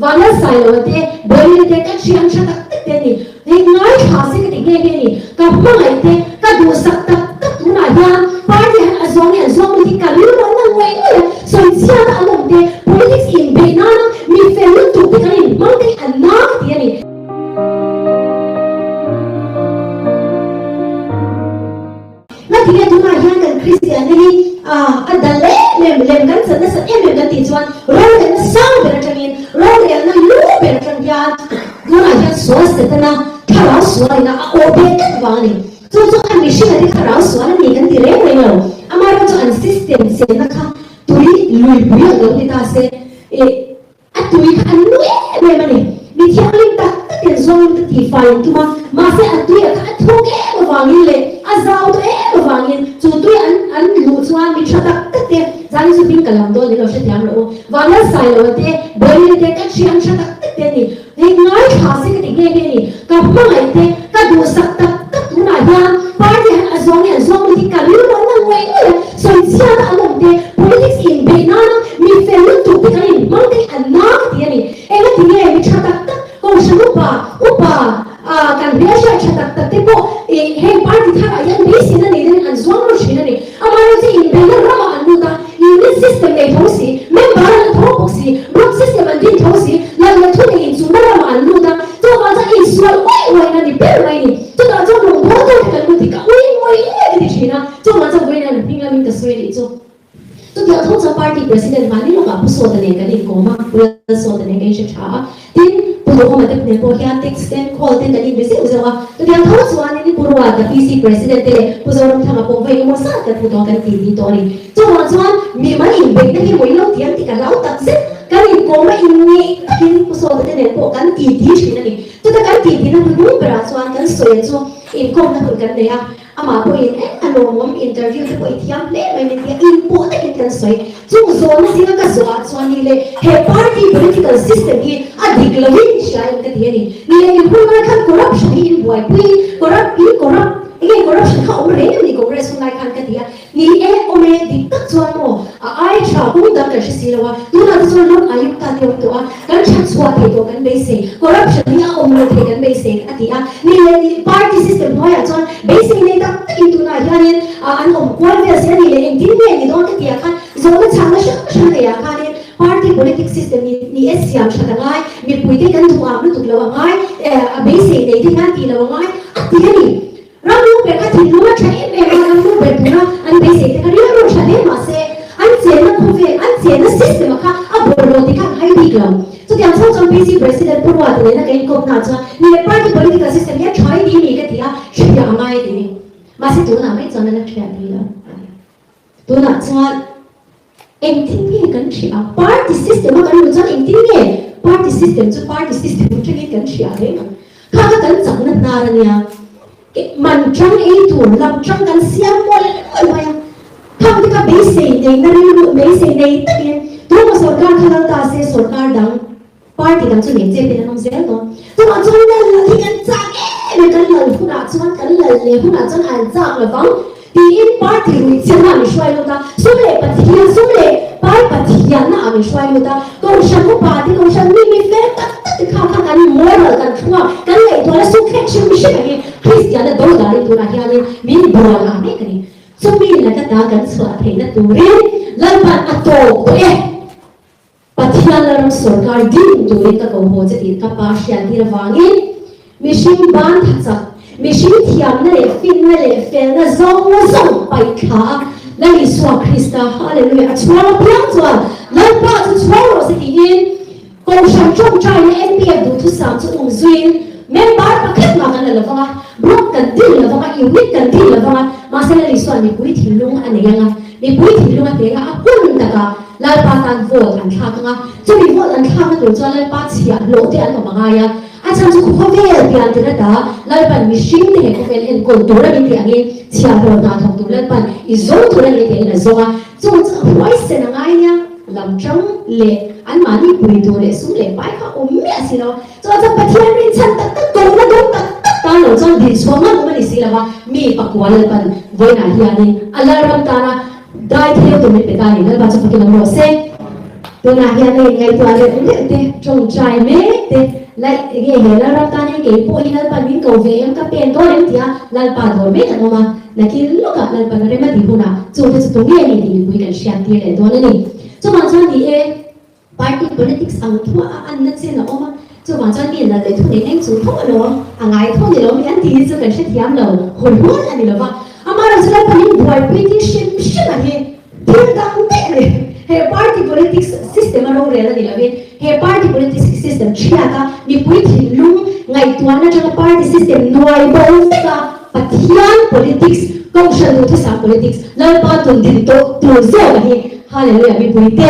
Vanlalsailoa te, Boilin te, ka thian tha tak tak te a ni. Hei ngaithla se ka ti nghe nghe a ni. Ka hmangaih te, ka duhsak tak tak tunah hian party han a zawng nge an zawng lo hi ka rilru an la ngawih ngawih a, sawichhiata an awm te, politics inbeih nana mi fel lutuk te kan inhmang te hi an na ka ti a ni. Ngatinge tunah hian kan Kristianna hi a dal em em, lem kan chan nasat em em kan tih chuan rorelna sang ber atangin, rorelna lu ber atang hian tunah hian sual Setana thlarau sualina a awh ve tlat vang a ni. Chu chu a mihringa te thlarau sual a ni kan ti reng reng lo. Amaherawhchu an system chenna kha tui luipui ang lo ni ta se, ih, A tui kha an nu em em a ni. Mi thianghlim tak takin zawng ka tih fai an tum a, mahse a tuia kha a thuk em avangin leh a zau tawh em avangin chu tui an an luh chuan mi tha tak tak te zan chu hming ka lam dawn in lo hrethiam rawh u. Vanlalsailoa te, Boilin te, ka thian tha tak tak te a ni. Hei ngaithla se ka ti nghe nghe a ni. Ka hmangaih te, ka duhsak tak tak tunah hian party han a zawng nge an zawng lo hi ka rilru an la ngawih ngawih a, sawichhiata an awm te, politics inbeih nana mi fel lutuk te kan inhmang te hi an na ka ti a ni. Engati nge mi tha tak tak kohhran upa, upa ah kan hmelhriat tha tak tak te pawh ih heng party tharah hian beiseina nei deuhin an zuang lo thin a ni. Amaherawhchu inbeihna ramah an lut a, unit system nei tho si, member an la tho bawk si, block system an din tho si, lal leh thu nei inchungna ramah an lut a, chuvang chuan insual uaih uaihna ni ber mai ni. Chutah chuan rawngbawltu te kan lut hi ka ui ngawih ngawih ka ti thin a, chuvang chuan vawiin an hming lamin ka sawi anih chu. Chutiang tho chuan party president mahni lawkah Pu Sawta nen kan inkawm a, Pu Lalsawta nen kan inhre tha a, tin Pu Duhawma te nen pawh hian text ten call ten kan inbe zeuh zeuh a, chutiang tho chuanin Pu Ruata PC president te leh Pu Zoramthanga pawh vawi engemaw zat kan hmu tawh a kan titi tawh a ni. Chuvang chuan mimal inbeihna hi mawih lo tiang tih ka hlau tak zet, kan inkawm a inngeih takin Pu Sawta te nen pawh kan titi thin a ni. Chuta kan titi na hnuhnung berah chuan kan sawi chu inkawmna hun kan nei a, Amah pawhin eng a lawmawm interview te pawh i thiam hle mai min tia inpawh takin kan sawi. Chung zawhna zinga ka zawhah chuan ni le he party political system hi a dik lovin hria in ka ti a ni. Ni le in hun lai khan corruption hi in buaipui corrupt in corrupt enge corruption kha awm reng em ni Congress hun lai khan ka ti a. Ni e awm e dik tak chuan maw a ai tha kawng dang kan hre si lo a tunah te chuan Lok Ayukta te awm tawh a kan that chhuah thei tawh kan beisei corruption hi a awm lo thei kan beisei a ti a ni leh ni party system hnuaiah chuan beisei nei tak takin tunah hianin an awm kual vel si a ni leh engtin nge ni dawn ka tih ah khan zawhna chhakna hrang hrang neih ah khanin party politics system ni ni e siam that a ngai mipui te kan duh am lutuk lo a ngai a beisei nei te hian tih lo a ngai a ti a ni. Ramlu ber kha thinlung a tha em em a, ramlu ber tura an beisei te kha rilru tha hle mah se, an chenna khawvel, an chenna system a kha a bawlhhlawh tih kha an hai bik lo. Chutiang chho chuan PC President Pu Ruata nena ka inkawp hna chuan ni leh party political system hi a tha i ti mi ka ti a, hriatfiah a ngai a ti ni. Mahse tunah mai chuan a la hriat ni lo. Tunah chuan engtin nge kan hria? Party system a kan luh chuan engtin nge party system chu party system atangin kan hria reng ang? Kha kha kan chakna hnar a nia. Man tang ei tur lam tang kan siam mawlh mawlh mai a. Khang te kha beisei neihna rilru beisei nei takin tuma sorkar kha lal ta se sorkar dang Party dang chu nei chep in an awm zel dawn. Chuvang chuan lal lal hi kan chak em em, kan lal hunah chuan kan lal leh hunah chuan an chak lo vang tiin party rui chiahna ah min hruai lut a, sum leh Pathian, sum leh pai Pathianna ah min hruai lut a, Kohhran upa te, Kohhran mi mi fel tak tak te kha kha kan moral kan thlung a, kan ngaihtuah na suk thlek hrim hrim ang hi Kristianna do danin tunah hianin min bual ah mek a ni. Chumi laka ta kan chhuah theihna turin Lalpan a tawk tawh e. Pathian ram sorkar ding turin ka ko haw che tih ka pa hriattir avangin mihring ban tha chak, mihring thiamna leh finna leh felna zawng zawng paih thla a, Lal Isua Krista, Hallelujah, a chhuang apiang chuan Lalpa chu chhuang rawh se tiin Kohhran tawngtaina NPF duhthusam chu um zuiin member pakhat mah kan la lo vang a, block kan din lo vang a, unit kan din lo vang a, mahse Lal Isua'n mipui thinlung a nei ang a, mipui thinlung a hneng a, a hun takah Lalpa tan vote an thlak ang a, chumi vote an thlakna tur chuan Lalpa chhiah hlawh te an awm a ngai a, a chhan chu khawvel pian tir ata Lalpan mihring te he khawvel enkawl tur a ni tih angin chhiah hlawh hna thawk tur Lalpan i zawng tur a ni tih angin a zawng a, chu chu a huaisen a ngai nia, lam tang leh anmahni pui tur leh sum leh pai kha awm miah si lo, chuan chuan Pathian rinchhan tak tak tawhna dawn tak tak tan lo chuan dil chhuah ngam awm a ni si lo va, mi pakua Lalpan vawiinah hianin a Lalram tana Dai theu tur min pe ta ni, Lalpa chu fakin awm rawh se. Tunah hian a inngaihtuah leh deuh te, tawngtai mek te, laih enge he Lalram tan hian kei pawh hi Lalpan min ko ve em, ka pen dawn em tia Lalpa dawr mek an awm a, nakin lawkah Lalpan a rem a tih hunah chungte chu tunge a ni tih mipui kan hriattir leh dawn a ni. Chuvang chuan ni e, party politics ang thuah a anna chen a awm a, chuvang chuan mi lal leh thu nei eng chung tho alawm, a ngai tho ni lo mi an tih hi chu kan hrethiam lo, hawi hual a ni lo va, amaherawhchu Lalpan in buaipui tih hrim hrim a hi. Thil dang daih a ni. He party politics system a rorel a ni lovin, he party politics system thiat a, mipui thinlung ngaihtuahna atanga party system nuai bo vek a, Pathian politics, Kohhran duhthusam politics, Lalpa tun din tawh tur zawk a hi. Hallelujah mipuite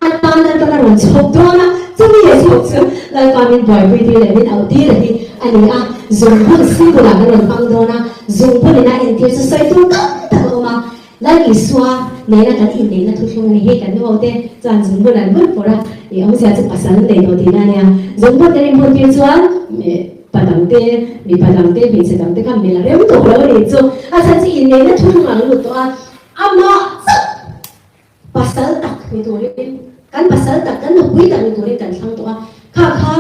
atan Lalpan a rawn chhawp dawn a, chumi a chhawp chu Lalpa min buaipui tir leh min auh tir a hi a ni a, zungbun symbol ah kan rawn hmang dawn a, zungbun in a entir chu sawi tur tam tak a awm a, Lal Isua nena kan inneihna thuthlung a ni hi kan nu ho te chuan zungbun an bun pawrh a, i awmzia chu pasal nei tawh tihna a nia. Zungbun kan inbun tir chuan pa dang te, mipa dang te, hmeichhe dang te kha mel a rem tawh lo a nih chu. A chhan chu inneihna thuthlung ang lut tawh a, amah chauh pasal tak ni turin, kan pasal tak, kan nupui tak ni turin kan thlang tawh a, kha kha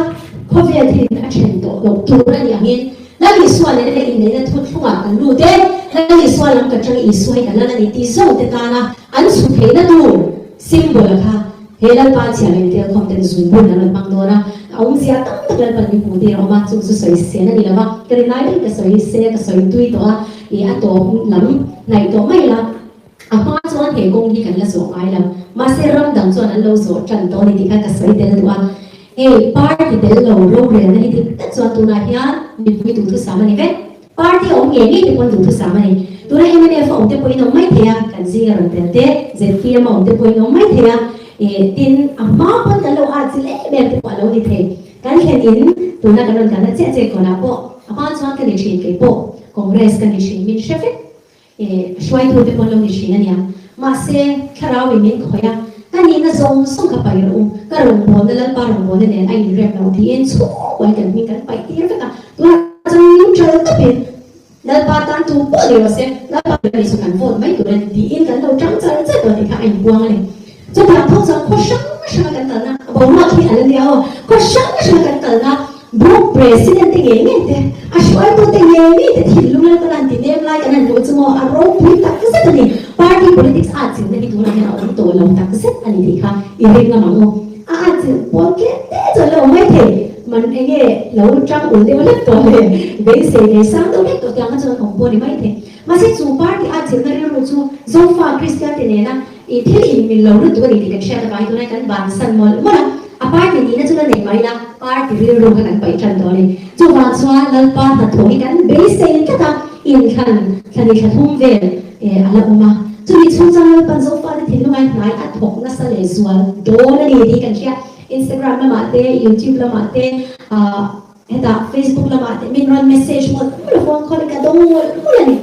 khawvel thilin a then tawh loh tur a nih angin Lal Isua nena leh inneihna thuthlungah kan lut e, Lal Isua lam ka tang Isua hi ka lal a ni tih zawng te tana an chhu theihna tur symbol a kha he Lalpa chhia leh intelkhawm ten zungbun an rawn hmang dawn a, a awmzia tam tak Lalpan min hmuh tir a awm a, chung chu sawi sen a ni lo va, ka rin lai daih ka sawi se ka sawi tui tawh a, ih a tawp lam hnaih tawh mai la. A hma chuan he kawng hi kan la zawh ngai lo. Mahse ram dang chuan an lo zawh tan tawh a ni tih kha ka sawi tel duh a. Hei party tel lo rorelna hi dik tak chuan tunah hian mipui duhthusam a ni vek. Party a awm ngei ngei te pawn duhthusam a ni. Tuna mnf a awm te pawhin awm mai thei a, kan zinga rawn tel te, zpm a awm te pawhin awm mai thei a. Ih tin a hma pawn kan lo at zil em em te pawh a lo ni thei. Kan thlen in tuna kan rawn kalna chiah chiah kawnah pawh a hma chuan ka ni thin kei pawh Congress ka ni thin min hre vek. E, hruaitute pawn lo ni thin a nia. Mahse, Thlarauin min khawih a, ka nihna zawng zawng ka paih rawh u, ka rawngbawlna Lalpa rawngbawlna nen a inrem lo tiin chhungkuain kan hming kan paih tir vek a. Tunah chuan neutral takin Lalpa tan tu pawh ni rawh se, Lalpa nih chu kan vote mai tur a ni tiin kan lo tang char char tawh tih kha a inpuang a ni. Chutiang tho chuan khaw hrang hranga kan kalna, boruak hi a la nia aw, khaw hrang hranga kan kalna group president te ngei ngei te, a hruaitu te ngei ngei te thinlung Lalpan an ti nem lai kan han hmuh chu maw a ropui tak zet a ni. Party politics a atchilhna hi tunah hian a awm tawh lo tak zet a ni tih kha i ring ngam ang u. A atchilh pawl tlem te chu an la awm mai thei, man enge lo tang ul deuh hlek tawh le, beisei nei sang deuh hlek tawh tiang kha chuan an awm pawh a ni mai thei. Mahse chu party atchilhna rilru chu Zofa Kristian te nena I thil inmil lo lutuk a ni tih kan hriat avangin tunah kan bansan mawlh mawlh a, a party nihna chu la nei mai ila, party rilru kha kan paih tan tawh a ni. Chuvang chuan Lalpa hnathawh hi kan beisei tlat a, inthlan thlani thla thum vel a la awm a, chumi chhung chuan Lalpan Zofate thinlunga hnai a thawk nasa leh zual dawn a ni tih kan hria. Instagram lamah te, YouTube lamah te, hetah Facebook lamah te min rawn message mawlh mawlh a, phone call hi ka dawng mawlh mawlh a ni.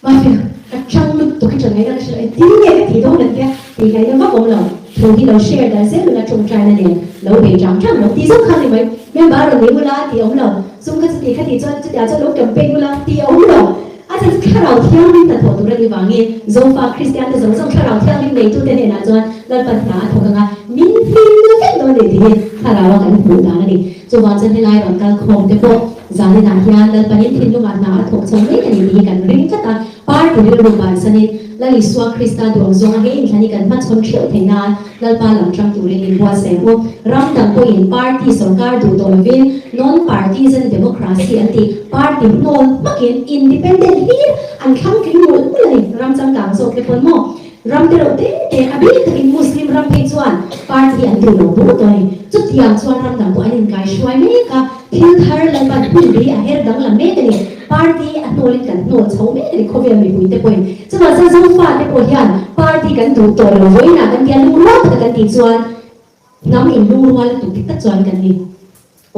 Mahse, ka chang lutuk hi changaihna ka hre lo, engtin nge ka tih dawn ang tia tih ngaihna vak awm lo. Thu hi lo share dan zel ula tawngtaina nen lo bei chang chang lo tih zawk kha ni mai. Member rawn nei ula tih awm lo, sum kha chuti kha tih chuan chutiah chuan lo campaign ula tih awm lo. A chhan chu thlarau thianghlim hnathawh tur a nih vangin Zofa Kristian te zawng zawng thlarau thianghlim neitute hnenah chuan Lalpan hna a thawk anga min hlim vek dawn a ni tih hi thlarau a kan hmuh dan a ni. Chuvang chuan helai rawn kal khawm te pawh Zaninah hian Lalpanin thinlungah hna a thawk chho mek a ni tih hi kan ring tlat a, party rilru bansanin Lal Isua Krista duang zawnga he inthlan hi kan hmachhawn theuh theih nan Lalpa lam tang turin min buatsaih ang u. Ram dang pawhin party sorkar duh tawh lovin non-partisan democracy an tih party hnawl hmakin independent hlir an thlang tling mawlh mawlh a ni. Ram changkang zawk te pawn maw Ram te reuh te te, a bik takin Muslim ram phei chuan party hi an duh lo bur tawh a ni. Chutiang chuan ram dang pawh an inkai hruai mek a, thil thar Lalpan hun bi a her danglam mek a ni. Party a hnawlin kan hnawl chho mek a ni khawvel mipui te pawhin. Chuvang chuan Zofa te pawh hian party kan duh tawh lo vawiinah kan tia lungrual taka kan tih chuan hnam inlungrual lutuk dik tak chuan kan ni.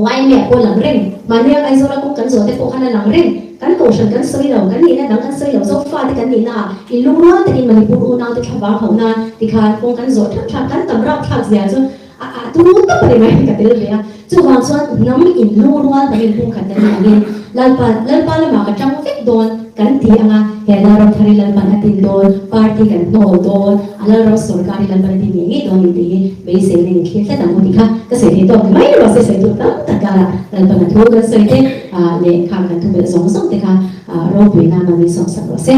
Yma pawh lang reng, mahnia Aizawla kawng kan zawh te pawh khan a lang reng. Kan kohhran kan sawi lo, kan nihna dang kan sawi lo, Zofate kan nihna ah inlungrual takin Manipur unaute thlavang hauh nan tikhan kawng kan zawh thap thap, kan tam rapthlak zia chu. A a turu tawp a ni mai ka tel ve a. Chuvang chuan hnam in lu rual hnam in pumkhat na ni angin Lalpa Lalpa lamah ka tang vek dawn kan ti anga he Lalram thar hi Lalpan a tin dawn, party kan hnawl dawn, a Lalram sawrkar hi Lalpan a tin ngei ngei dawn ni tih hi beiseina in thlir tlat ang u tih kha ka sawi thei tawk ni mai rawh se sawi tur tam tak karah Lalpan a thu kan sawi te leh khang kan thu belh zawng zawng te kha ropuina man min sawmsak rawh se.